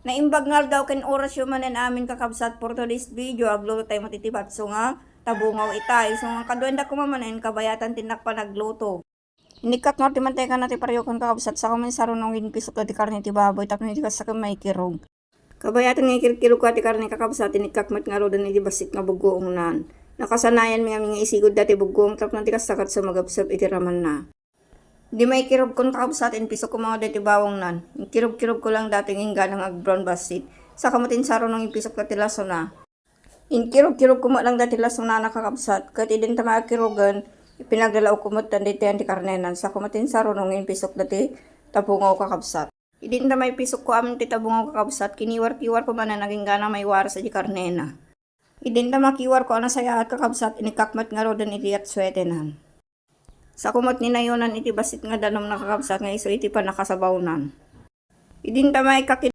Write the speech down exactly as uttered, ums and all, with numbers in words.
Naimbag nga aldaw ken orasyo manen amin, kakabsat, for today's video, agluto tayo met iti batso nga tabungaw itay. So, nga kaduenda koma manen, kabayatan ti innak panagluto. Inikkak nga ti mantekana ti pariokan, kakabsat, saka man sarunong inpisok ti karne ti baboy tapno iti kasta ket maikirog. Kabayatan nga ikirkirog ko ti karne, kakabsat, inikkak met ngaruden iti bassit nga buggoongnan. Nakasanayan mi amin nga isigud dati buggoong tapno iti kasta ket sumagapsap iti ramanna. Idi maikirogkon, kakabsat, inpisok ko mangawda iti bawangnan. Inkirog-kirog ko lang dati nga inggana nga agbrown bassit. Saka met insarunong inpisok dati lasona. Inkirog-kirog ko met lang dati lasona, kakabsat. Ket idinta makirogen, ipinaglalaok ko met daytoy ti karnenan. Saka met insarunong inpisok dati tabungaw, kakabsat. Idinta maipisok ko amin ti tabungaw, kakabsat. Kiniwar-kiwar ko manen, agingga maiwaras iti karnena. Idinta makiwar ko a nasayaat, kakabsat, inikkak met ngaruden iti atsuetenan. Sako met ninayonan iti bassit nga danumna, kakabsat, nga isu iti pannakasabawnan. Idinta maikak